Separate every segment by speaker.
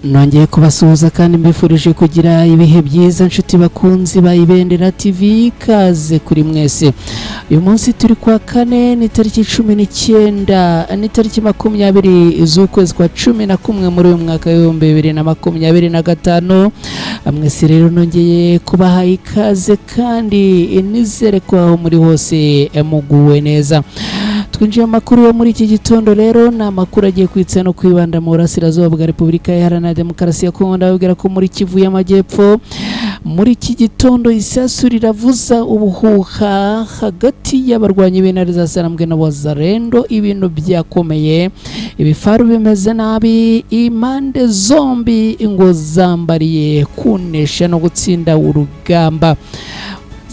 Speaker 1: Nongeye kubasuhuza kandi mbifurije kugira ibihe byiza, nshuti bakunzi ba Ibendera TV, ikaze kuri mwese. Uyu munsi turi kwa kane, ni tariki 19, ni tariki 20 z'ukwezi kwa 11 muri uyu mwaka w'2025. Mwese rero nongeye kubaha ikaze kandi nizere ko aho muri hose muguwe neza. Twinjiye amakuru yo muri iki gitondo. Rero ni amakuru agiye kwitsa no kwibanda mu burasirazuba bwa Repubulika Iharanira Demokarasi ya Kongo. Ndababwira ko muri Kivu y'Amajyepfo muri iki gitondo isasu riravuza ubuhuha hagati y'abarwanyi b'intare za Sarambwe na Wazalendo. Ibintu byakomeye, ibifaru bimeze nabi, impande zombi ngo zambariye kunesha no gutsinda urugamba.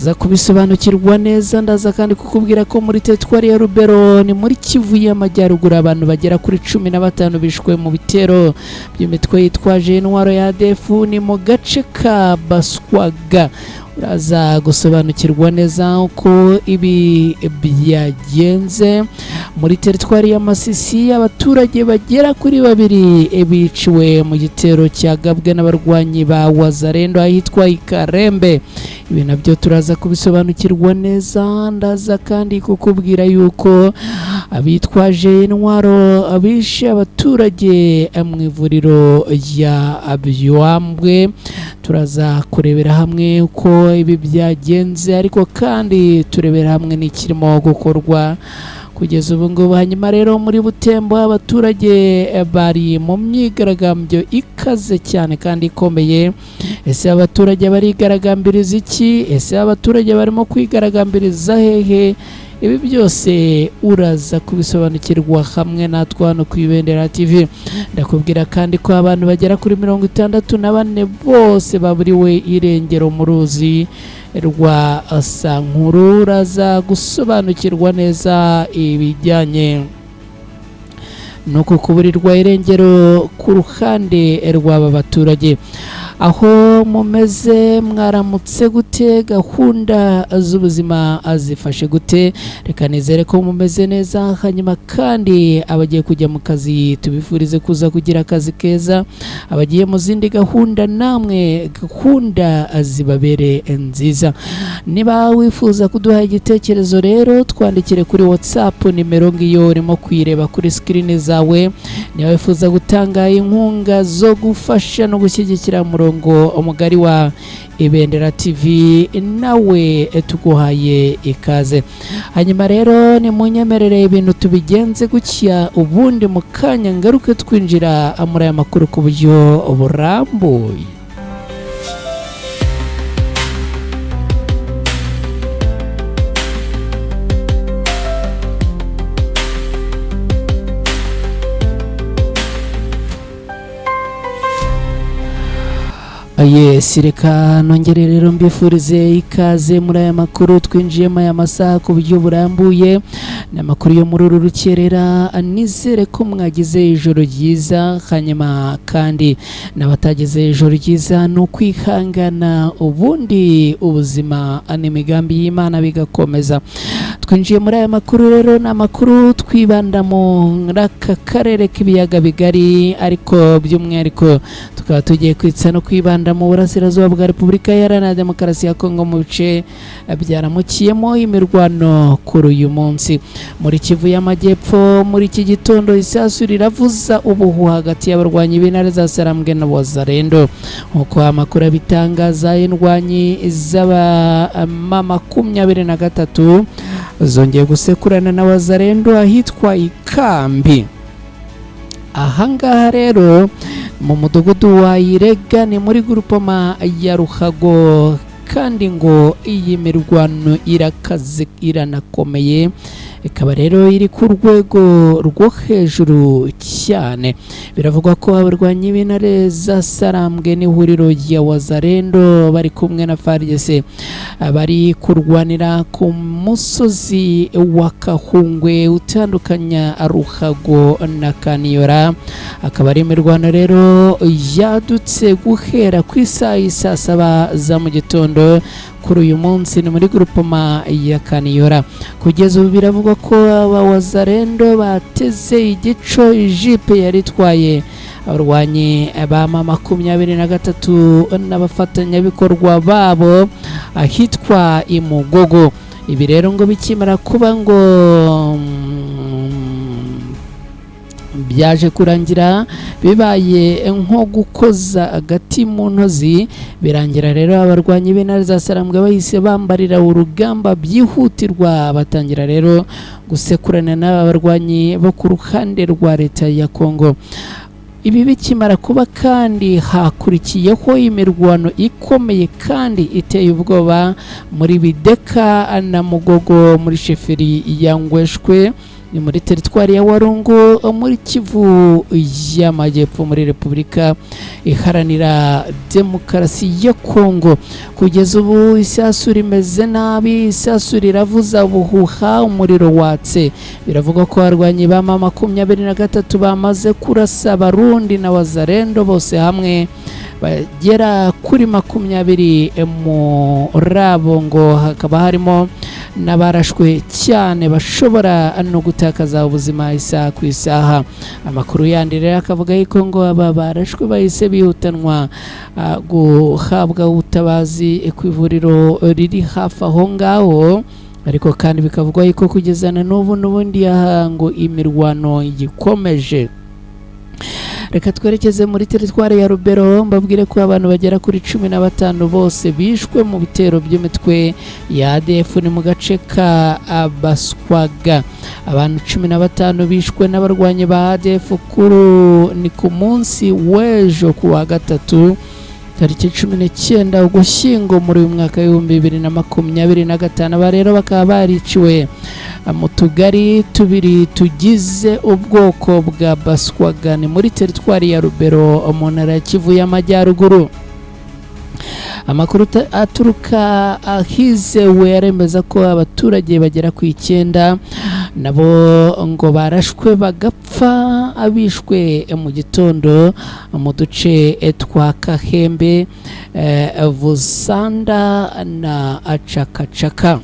Speaker 1: Za kubisobanukirwa neza, ndaza kandi kukubwira ko muri teritwari ya Rubero, ni muri Kivu y'Amajyaruguru, abantu bagera kuri 15 bishwe mu bitero by'imitwe yitwaje intwaro ya ADF, ni mu gace ka Baswaga. Uraza gusobanukirwa neza uko ibi byagenze. Muri teritwari ya Masisi abaturage bagera kuri 2 biciwe mu gitero cyagabwe n'abarwanyi ba Wazalendo ahitwa Ikarembe. Ibi nabyo turaza kubisobanukirwa neza. Ndaza kandi kukubwira yuko abitwaje intwaro abishe abaturage mu ivuriro rya Byambwe. Turaza kurebera hamwe uko ibi byagenze, ariko kandi turebera hamwe n'ikirimo gukorwa kugeza ubu ngubu. Hanyuma rero muri Butembo abaturage bari mu myigaragambyo ikaze cyane kandi ikomeye. Ese abaturage barigaragambiriza iki? Ese abaturage barimo kwigaragambiriza hehe? Ibi byose uraza kubisobanukirwa hamwe natwe hano ku Ibendera TV. Ndakubwira kandi ko abantu bagera kuri 64 bose baburiwe irengero mu ruzi rwa Sankuru. Uraza gusobanukirwa neza ibijyanye nuko kuburirwa irengero ku ruhande rw'aba baturage. Aho mumeze, mwaramutse gute? Gahunda z'ubuzima zifashe gute? Reka nizere ko mumeze neza. Hanyuma kandi abagiye kujya mu kazi tubifurize kuza kugira akazi keza, abagiye mu zindi gahunda namwe gahunda zibabere nziza. Niba wifuza kuduha igitekerezo rero twandikire kuri WhatsApp, nimero ngiyo urimo kuyireba kuri sikirini zawe. Niba wifuza gutanga inkunga zo gufasha no gushyigikira umurongo umugari wa Ibendera TV, nawe tuguhaye ikaze. Hanyuma rero nimunyemerere ibintu tubigenze gutya, ubundi mu kanya ngaruke twinjira muri aya makuru ku buryo burambuye. Yes, reka nongere rero mbifurize ikaze muri aya makuru twinjiyemo aya masaha ku buryo burambuye. Ni amakuru yo muri uru rukerera. Nizere ko mwagize ijoro ryiza. Hanyuma kandi n'abatagize ijoro ryiza ni ukwihangana, ubundi ubuzima n'imigambi y'Imana bigakomeza. Twinjiye muri aya makuru rero, ni amakuru twibanda muri aka karere k'ibiyaga bigari, ariko by'umwihariko tukaba tugiye kwitsa no kwibanda mu burasirazuba bwa Repubulika Iharanira Demokarasi ya Kongo, mu bice byaramukiyemo imirwano kuri uyu munsi. Muri Kivu y'Amajyepfo muri iki gitondo isasu riravuza ubuhuha hagati y'abarwanyi b'intare za Sarambwe na Wazalendo. Nk'uko amakuru abitangaza, indwanyi z'abama 23 zongeye gusekurana na Wazalendo ahitwa Ikambi. Ahangaha rero mu mudugudu wa Irega, ni muri gurupoma ya Ruhago, kandi ngo iyi mirwano irakaze iranakomeye, ikaba rero iri ku rwego rwo hejuru cyane. Biravugwa ko abarwanyi b'intare za Sarambwe n'ihuriro rya Wazalendo bari kumwe na FARDC bari kurwanira ku musozi wa Kahungwe utandukanya Ruhago na Kaniyora. Akaba ari imirwano rero yadutse guhera ku isaha y'i saa 7 za mu gitondo. gitondo kuri uyu munsi, ni muri grupoma ya Kaniyora. Kugeza ubu biravugwa ko aba Wazalendo bateze igico ijipe yari itwaye abarwanyi ba M23 n'abafatanyabikorwa babo ahitwa Imugogo. Ibi rero ngo bikimara kuba ngo byaje kurangira bibaye nko gukoza agati mu ntozi. Birangira rero abarwanyi b'intare za Sarambwe bahise bambarira urugamba byihutirwa, batangira rero gusekurana n'aba barwanyi bo ku ruhande rwa leta ya Kongo. Ibi bikimara kuba kandi hakurikiyeho imirwano ikomeye kandi iteye ubwoba muri Bideka na Mugogo muri sheferi ya Ngweshwe, ni muri teritwari ya Warungu muri Kivu y'Amajyepfo muri Repubulika Iharanira Demokarasi ya Kongo. Kugeza ubu isasu rimeze nabi, isasu riravuza buhuha, umuriro watse. Biravuga ko abarwanyi ba M23 bamaze kurasa Abarundi na Wazalendo bose hamwe bagera kuri 20, muri abo ngo hakaba harimo n'abarashwe cyane bashobora no gutakaza ubuzima isaha ku isaha. Amakuru yandi rero akavuga yuko ngo aba barashwe bahise bihutanwa guhabwa ubutabazi ku ivuriro riri hafi aho ngaho, ariko kandi bikavugwa yuko kugeza na n'ubu n'ubundi aha ngo imirwano igikomeje. Reka twerekeze muri teritwari ya Rubero, mbabwire ko abantu bagera kuri 15 bose bishwe mu bitero by'imitwe ya ADF, ni mu gace ka Baswaga. Abantu 15 bishwe n'abarwanyi ba ADF kuri ni ku munsi w'ejo ku wa gatatu tariki 19 Ugushyingo muri uyu mwaka 2025. Aba rero bakaba bariciwe mu tugari tubiri tugize ubwoko bwa Baswaga, ni muri teritwari ya Rubero mu ntara ya Kivu y'Amajyaruguru. Amakuru aturuka ahizewe aremeza ko abaturage bagera ku 9 nabo ngo barashwe bagapfa, abishwe mu gitondo mu duce twa Kahembe, Vusanda na Acakacaka.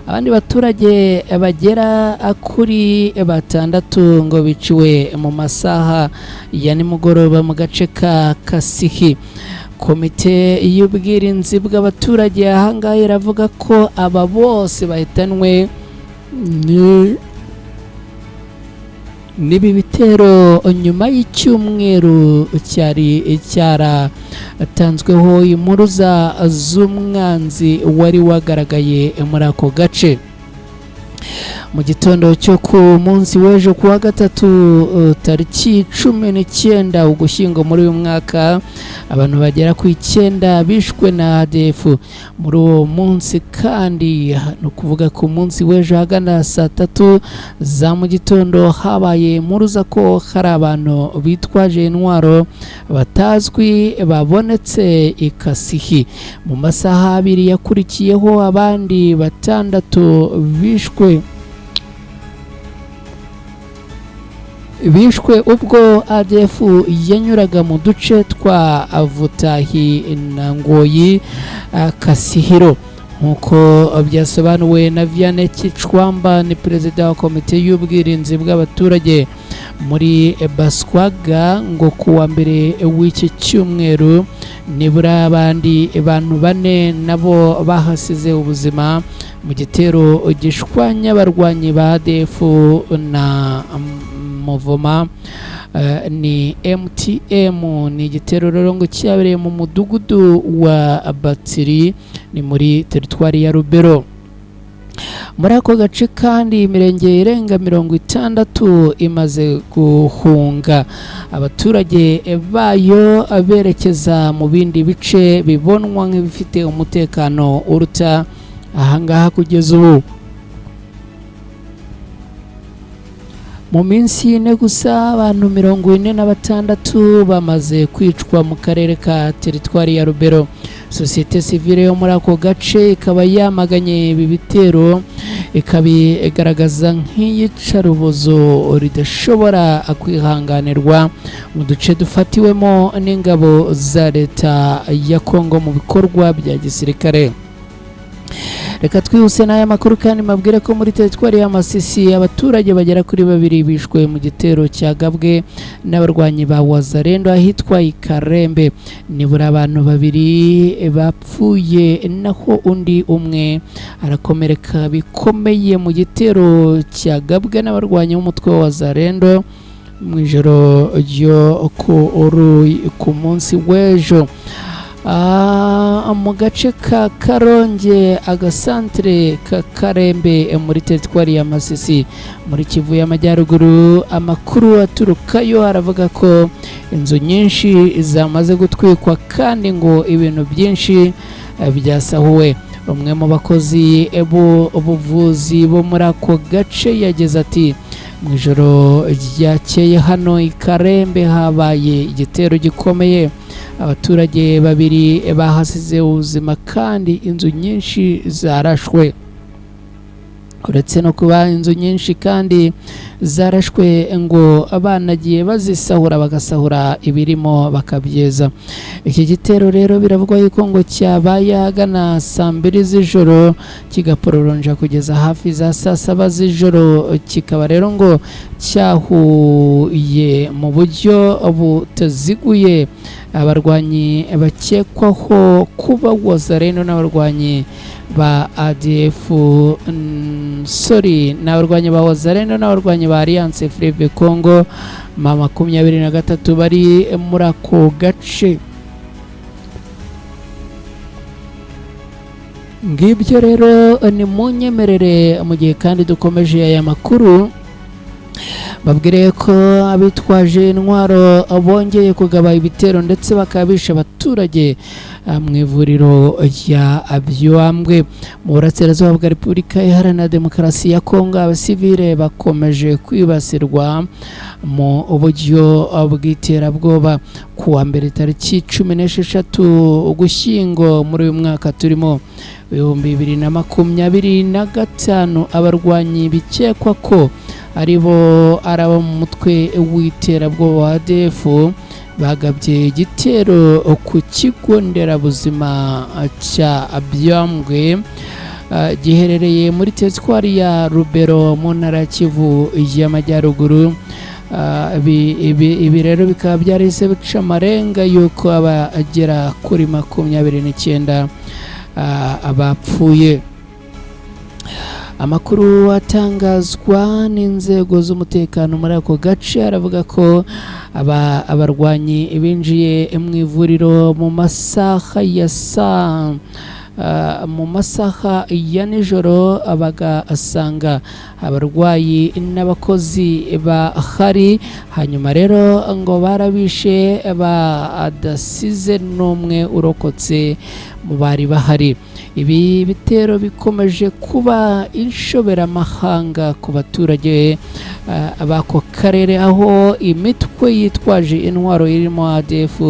Speaker 1: Abandi baturage bagera kuri 6 ngo biciwe mu masaha ya nimugoroba mu gace ka Kasihi. Komite y'ubwirinzi bw'abaturage ahangaha iravuga ko aba bose bahitanwe n'ibi bitero nyuma y'icyumweru cyari cyaratanzweho impuruza z'umwanzi wari wagaragaye muri ako gace. Mu gitondo cyo ku munsi w'ejo ku wa gatatu tariki 19 Ugushyingo muri uyu mwaka, abantu bagera ku 9 bishwe na ADF. Muri uwo munsi kandi, ni ukuvuga ku munsi w'ejo ahagana saa 3 za mu gitondo, habaye impuruza ko hari abantu bitwaje intwaro batazwi babonetse i Kasihi. Mu masaha 2 yakurikiyeho abandi 6 bishwe ubwo ADF yanyuraga mu duce twa Vutahi na Ngoyi Kasihiro, nk'uko byasobanuwe na Vianney Kicwamba, ni perezida wa komite y'ubwirinzi bw'abaturage muri Baswaga. Ngo ku wa mbere w'iki cyumweru nibura abandi bantu 4 nabo bahasize ubuzima mu gitero gishwanya abarwanyi ba ADF na Muvoma ni MTM. Ni igitero rero ngo cyabereye mu mudugudu wa Batiri, ni muri teritwari ya Rubero. Muri ako gace kandi imirenge irenga 60 imaze guhunga, abaturage bayo berekeza mu bindi bice bibonwa nk'ibifite umutekano uruta ahangaha kugeza ubu. Mu minsi 4 gusa abantu 46 bamaze kwicwa mu karere ka teritwari ya Rubero. Sosiyete sivile yo muri ako gace ikaba yamaganye ibi bitero, ikabigaragaza nk'iyicarubozo ridashobora kwihanganirwa mu duce dufatiwemo n'ingabo za leta ya Kongo mu bikorwa bya gisirikare. Reka twihuse n'aya makuru kandi mabwire ko muri teritwari ya Masisi abaturage bagera kuri babiri bishwe mu gitero cyagabwe n'abarwanyi ba Wazalendo ahitwa Ikarembe. Nibura abantu babiri bapfuye naho undi umwe arakomereka bikomeye mu gitero cyagabwe n'abarwanyi b'umutwe wa Wazalendo mu ijoro ryo ku munsi w'ejo. Mu gace ka Karonge, agasantere ka Karembe muri teritwari ya Masisi muri Kivu y'Amajyaruguru, amakuru aturukayo aravuga ko inzu nyinshi zamaze gutwikwa kandi ngo ibintu byinshi byasahuwe. Umwe mu bakozi b'ubuvuzi bo muri ako gace yagize ati: "Mu ijoro ryakeye hano i Karembe habaye igitero gikomeye, abaturage babiri bahasize ubuzima kandi inzu nyinshi zarashwe." Uretse no kuba inzu nyinshi kandi zarashwe, ngo banagiye bazisahura, bagasahura ibirimo bakabyeza. Iki gitero rero biravugwa yuko ngo cyabaye ahagana saa 2 z'ijoro, kigapororonja kugeza hafi za saa 7 z'ijoro, kikaba rero ngo cyahuye mu buryo butaziguye abarwanyi bakekwaho kuba Wazalendo n'abarwanyi ba ADF, sorry, n'abarwanyi ba Wazalendo n'abarwanyi ba Alliance Fleuve Congo ma 23 bari muri ako gace. Ngibyo rero, ni munyemerere mu gihe kandi dukomeje aya makuru babwire ko abitwaje intwaro bongeye kugaba ibitero ndetse bakaba bishe abaturage mu ivuriro rya Byambwe mu burasirazuba bwa Repubulika Iharanira Demokarasi ya Kongo. Abasivile bakomeje kwibasirwa mu buryo bw'iterabwoba. Ku wa mbere tariki 16 Ugushyingo muri uyu mwaka turimo 2025, abarwanyi bikekwa ko aribo araba mu mutwe w'iterabwoba wa ADF bagabye igitero ku kigo nderabuzima cya Byambwe giherereye muri teritwari ya Rubero mu ntara ya Kivu y'Amajyaruguru. Ibi rero bikaba byarahise bica amarenga y'uko abagera kuri 29 bapfuye. Amakuru atangazwa n'inzego z'umutekano muri ako gace aravuga ko abarwanyi binjiye mu ivuriro mu masaha ya saa mu masaha ya nijoro, bagasanga abarwayi n'abakozi bahari, hanyuma rero ngo barabishe badasize n'umwe urokotse mu bari bahari. Ibi bitero bikomeje kuba inshoberamahanga ku baturage b'ako karere, aho imitwe yitwaje intwaro irimo ADF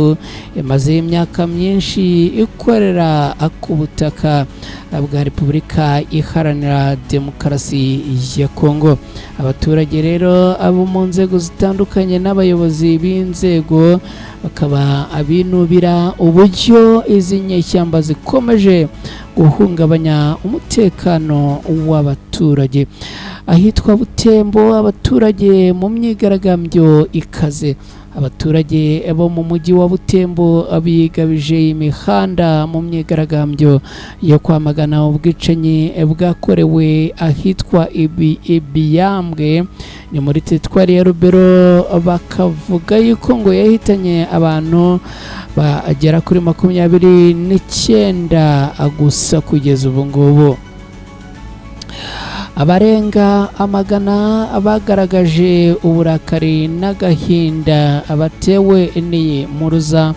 Speaker 1: imaze imyaka myinshi ikorera ku butaka bwa Repubulika Iharanira Demokarasi ya Kongo. Abaturage rero abo mu nzego zitandukanye n'abayobozi b'inzego bakaba binubira uburyo izi nyeshyamba zikomeje guhungabanya umutekano w'abaturage. Ahitwa Butembo abaturage mu myigaragambyo ikaze. Abaturage bo mu mujyi wa Butembo bigabije imihanda mu myigaragambyo yo kwamagana ubwicanyi bwakorewe ahitwa Ibiyambwe, ni muri teritwari ya Rubero, bakavuga yuko ngo yahitanye abantu bagera kuri 29 gusa kugeza ubu ngubu. Abarenga amagana bagaragaje uburakari n'agahinda batewe n'iyi mpuruza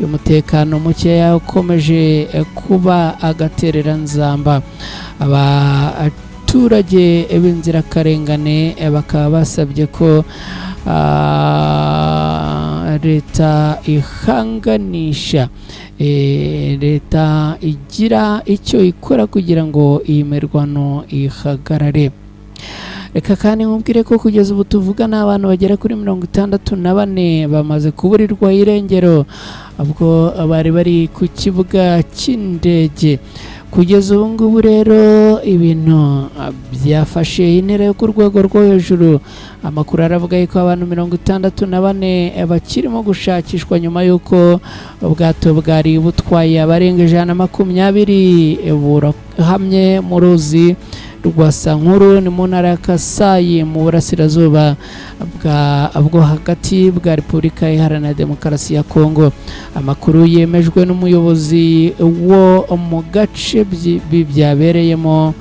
Speaker 1: y'umutekano mukeya ukomeje kuba agatereranzamba. abaturage b'inzirakarengane bakaba basabye ko leta ihanganisha, leta igira icyo ikora kugira ngo iyi mirwano ihagarare. Reka kandi nkubwire ko kugeza ubu tuvugana abantu bagera kuri 64 bamaze kuburirwa irengero ubwo bari bari ku kibuga cy'indege. Kugeza ubu ngubu rero ibintu byafashe intera yo ku rwego rwo hejuru. Amakuru aravuga yuko abantu 64 bakirimo gushakishwa nyuma y'uko ubwato bwari butwaye abarenga 120 burahamye mu ruzi rwa Sankuru, ni mu ntara ya Kasayi mu burasirazuba bwo hagati bwa Repubulika Iharanira Demokarasi ya Kongo. Amakuru yemejwe n'umuyobozi wo mu gace byabereyemo,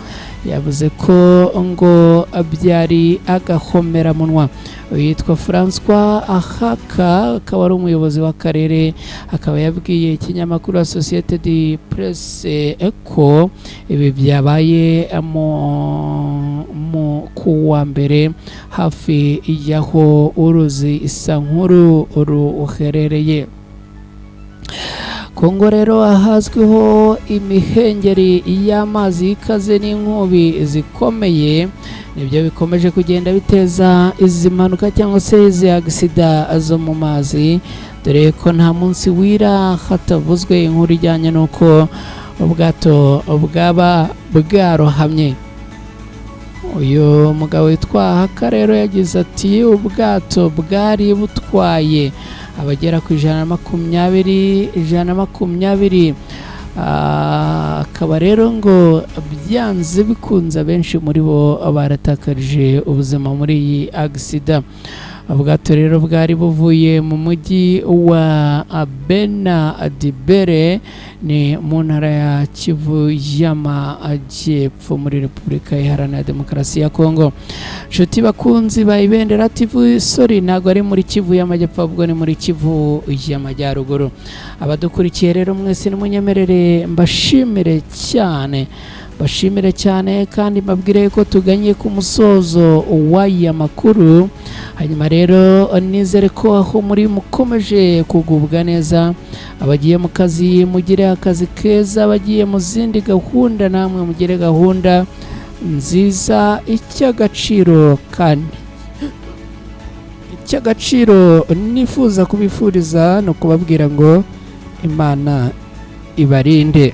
Speaker 1: yavuze ko ngo byari agahomeramunwa. Yitwa Francois Ahaka, akaba ari umuyobozi w'akarere, akaba yabwiye ikinyamakuru Associated Press ko ibi byabaye mu kuwa mbere hafi y'aho uruzi Sankuru ruherereye. Kongo rero ahazwiho imihengeri y'amazi ikaze n'inkubi zikomeye, nibyo bikomeje kugenda biteza izi mpanuka cyangwa se izi agisida zo mu mazi, dore ko nta munsi wira hatavuzwe inkuru ijyanye n'uko ubwato bwaba bwarohamye. Uyu mugabo witwa Haka rero yagize ati ubwato bwari butwaye abagera ku 120, 120, akaba rero ngo byanze bikunze abenshi muri bo baratakarije ubuzima muri iyi agisida. Ubwato rero bwari buvuye mu mujyi wa Bena Dibere, ni mu ntara ya Kivu y'Amajyepfo muri Repubulika Iharanira Demokarasi ya Kongo. Nshuti bakunzi ba Ibendera TV, sorry, ntabwo ari muri Kivu y'Amajyepfo, ahubwo ni muri Kivu y'Amajyaruguru. Abadukurikiye rero mwese nimunyemerere mbashimire cyane, bashimire cyane, kandi mbabwire ko tuganye ku musozo w'aya makuru. Hanyuma rero nizere ko aho muri mukomeje kugubwa neza, abagiye mu kazi mugire akazi keza, abagiye mu zindi gahunda namwe mugire gahunda nziza. Icy'agaciro kandi icy'agaciro nifuza kubifuriza ni ukubabwira ngo Imana ibarinde.